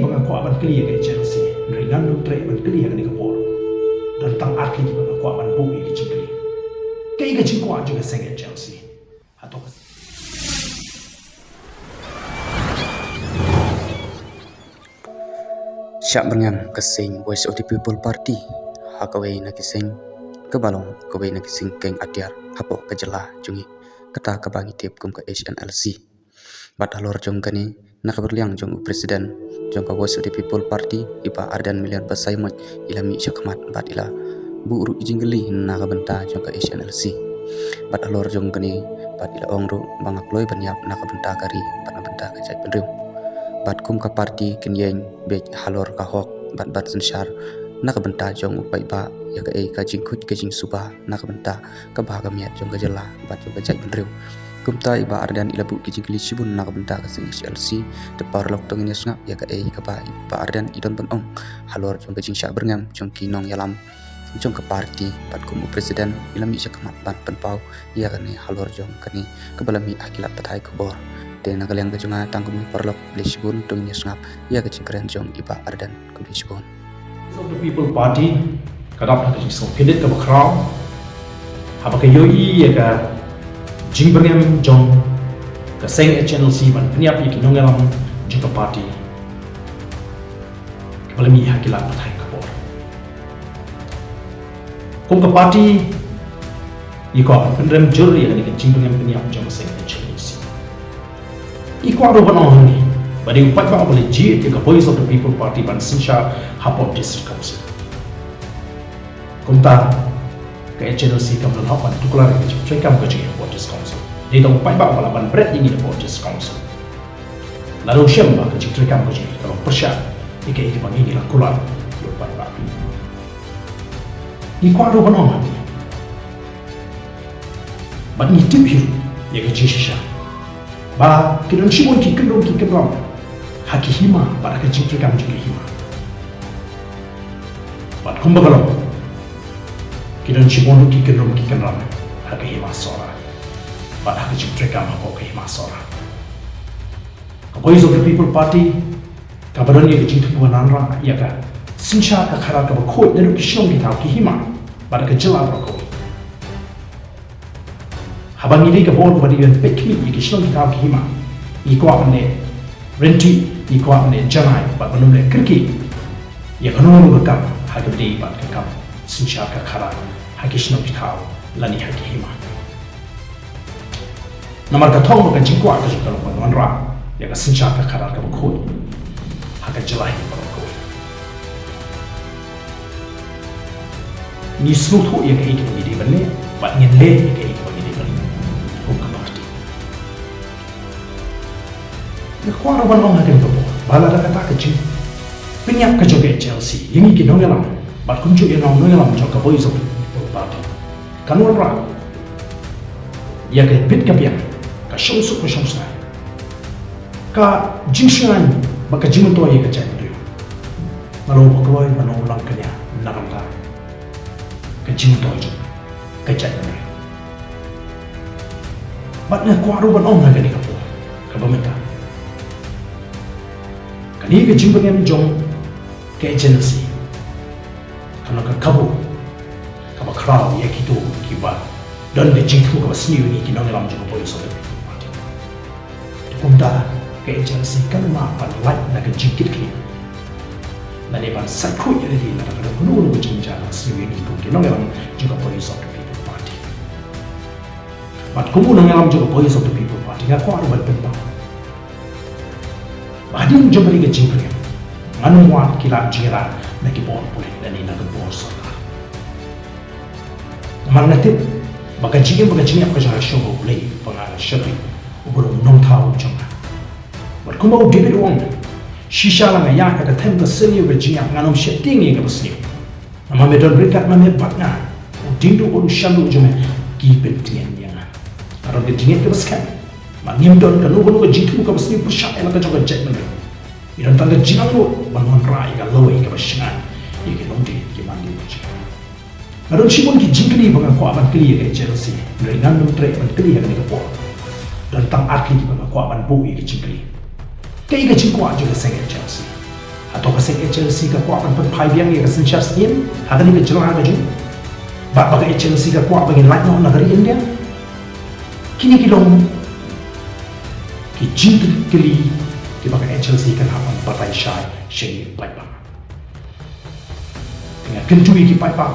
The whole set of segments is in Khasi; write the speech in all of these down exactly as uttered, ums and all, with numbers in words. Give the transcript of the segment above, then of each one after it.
Ba nga kwah ban kylli ïa ka H N L C, hynrei ngan ym treh ban kylli ha kane ka por. Don tang ar tylli kiba nga kwah ban buh ïa ka jingkylli. Kaei ka jingkwah jong ka seng H N L C? Hato ka Shah byrngem ka seng Voice of the People Party ha kawei na ki seng kaba long kawei na ki seng keng atiar hapoh ka jylla jong ngi, kata kaba ngi tip kum ka H N L C. Bad halor jong kane, na ka bynta jong u President jong ka Voice of the People Party, i Bah Ardent Miller Basaiawmoit, i la mih shakhmat bad i la buh ruh i jingkylli na ka bynta jong ka H N L C. Bad halor jong kane, bad i la ong ruh ba nga kloi ban ïap na ka bynta ka ri bad na ka bynta ka jaitbynriew. Bad kum ka party kin ïeng beit halor ka hok bad ban synshar na ka bynta jong u paidbah ïa kaei ka jingkhuid ka jingsuba na ka bynta ka bha ka miat jong ka jylla bad jong ka jaitbynriew. Kumta i Bah Ardent i la buh ki jingkylli shibun na ka bynta ka seng H N L C. Te paralok, to ngin ïa sngap ïa kaei kaba i Bah Ardent i don ban ong halor jong ka jingshah byrngem jong ki nongïalam jong ka party bad kum u President i la mih shakhmat ban pynpaw ïa kane halor jong kane kaba la mih ha ki lad pathai khubor. Te na ka liang ka jong nga tang kumne paralok, khublei shibun, to ngin ïa sngap ïa ka jingkren jong i Bah Ardent. Khublei shibun. Voice of the People Party ka dap ha ka jingsngewkhyndiat kaba khraw haba ka ïohi ïa ka jingbyrngem jong ka seng H N L C ban pynïap ïa ki nongïalam jong ka party kaba la mih ha ki lad pathai khubor. Kum ka party, i kwah ban pynrem jur ïa kane ka jingbyrngem pynïap jong ka seng H N L C. I kwah ruh ban ong hangne ba dei u paidbah uba la jied ïa ka Voice of the People Party ban synshar hapoh District Council. Kumta ka H N L C kam don hok ban tuklar ïa ka jingtreikam ka jong ngi hapoh District Council. Dei tang u paidbah uba lah ban bret ïa ngi hapoh District Council. Lada u shem ba ka jingtreikam ka jong ngi ka long pyrshah ïa kaei kaba ngi la kular ïa u paidbah. Ngi kwah ruh ban ong hangne, bad ngi tip hi ruh ïa ka jingshisha ba ki don shibun ki kynrum ki kynram ha ki hima bad ha ka jingtreikam jong ki hima. Bad kumba ka long, ki don shibun ruh ki kynrum ki kynram ha ka hima Sohra bad ha ka jingtreikam hapoh ka hima Sohra. Ka Voice of the People Party kaba don ïa ka jingthmu ban wanrah ïa ka synshar ka khadar kaba khuid naduh ki shnong ki thaw ki hima bad ka jylla baroh kawei. Haba ngi dei ka bor kaba dei ban peit khmih ïa ki shnong ki thaw ki hima, ngi kwah ban leh ryntih, ngi kwah ban leh janai bad ban ym leh kyrkieh ïa kano kano ka kam ha kaba dei bad ka kam synshar ka khadar ha ki shnong ki thaw lane ha ki hima. Namar ka thong bad ka jingkwah ka jong ka long ban wanrah ïa ka synshar ka khadar kaba khuid ha ka jylla hi baroh kawei. Ngi sngewthuh ïa kaei kaba ngi dei ban leh bad ngin leh ïa kaei kaba ngi dei ban leh kum ka party. Nga kwah ruh ban ong ha kane ka por ba lada kata ka jingpynïap ka jong ka H N L C ïa ngi ki nongïalam bad kumjuh ïa nga u nongïalam jong ka Voice of the People Party kan wanrah ïa ka bit ka biang, ka shongsuk ka shongsngain, ka jingshngaiñ bad ka jingmyntoi ïa ka jaitbynriew, nga la ong ba kloi ban long u langkñia na ka bynta ka jingmyntoi jong ka jaitbynriew. Bad nga kwah ruh ban ong ha kane ka por kaba mynta, kane ka jingbyrngem jong ka H N L C kan long ka kabu kaba khraw ïa kito kiba don ka jingthmu kaba sniew ïa ngi ki nongïalam jong ka Voice of the People Party. Te kumta ka H N L C kan ym lah ban lait na ka jingkit khlieh lane ban sait khuid ïa lade lada ka don kano kano ka jingjia kaba sniew ïa ngi kum ki nongïalam jong ka Voice of the People Party. Bad kum u nongïalam jong ka Voice of the People Party, nga kwah ruh ban pynpaw ba hadien jong kane ka jingpyrkhat, ngan ym wad ki lad jingïarap na ki bor pulit lane na ki bor sorkar. Namar nga tip ba ka jingim bad ka jingïap ka jong nga ka shong ha U Blei, ba nga ka shakri uba long u nongthaw jong nga. Bad kumba u David u ong, shisha la nga ïaid ha ka them ka sniew ka jingïap, ngan ym sheptieng ïa kaba sniew. Namar me don ryngkat ma me bad nga, u diengduh bad u shanduh jong me ki pyntngen ïa nga. Nga don ka jingngeit kaba skhem ba ngim don kano kano ka jingthmu kaba sniew pyrshah ïa la ka jong ka jaitbynriew. Ngi don tang ka jingangnud ban wanrah ïa ka lawei kaba shngaiñ ïa ki longdien ki mandien jong ngi. Nga don shibun ki jingkylli ba nga kwah ban kylli ïa ka H N L C, hynrei ngan ym treh ban kylli ha kane ka por. Don tang ar tylli kiba nga kwah ban buh ïa ki jingkylli. Kaei ka jingkwah jong ka seng H N L C? Ba seng H L C ka kwah ban pynphai biang ïa ka synshar syiem ha kane ka jylla ka jong, ba ba ka H L C ka kwah ba ngin lait noh na ka ri India. Kine ki long ki jingkylli kiba ka H L C kan hap ban batai shai sha ki paidbah. Te nga kyntu ïa ki paidbah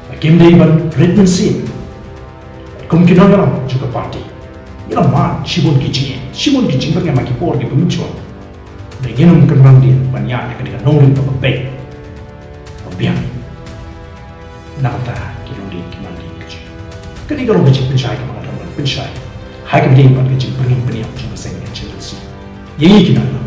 ba kim dei ban rit mynsiem kum ki nongïalam jong ka party. Ngi la mad shibun ki jing, shibun ki jingpyrkhat ha ki por kiba mynshwa. Ba ngin ym kynmaw dien ban ïaid ïa kane ka nongrim kaba beit, kaba biang na ka bynta ki nongdien ki mandien ka jong ngi. Kane ka long ka jingpynshai kaba nga don ban pynshai ha kaba ïadei bad ka jingpyrkhat pynïap jong ka seng H L C. Ïa ngi ki nongïalam,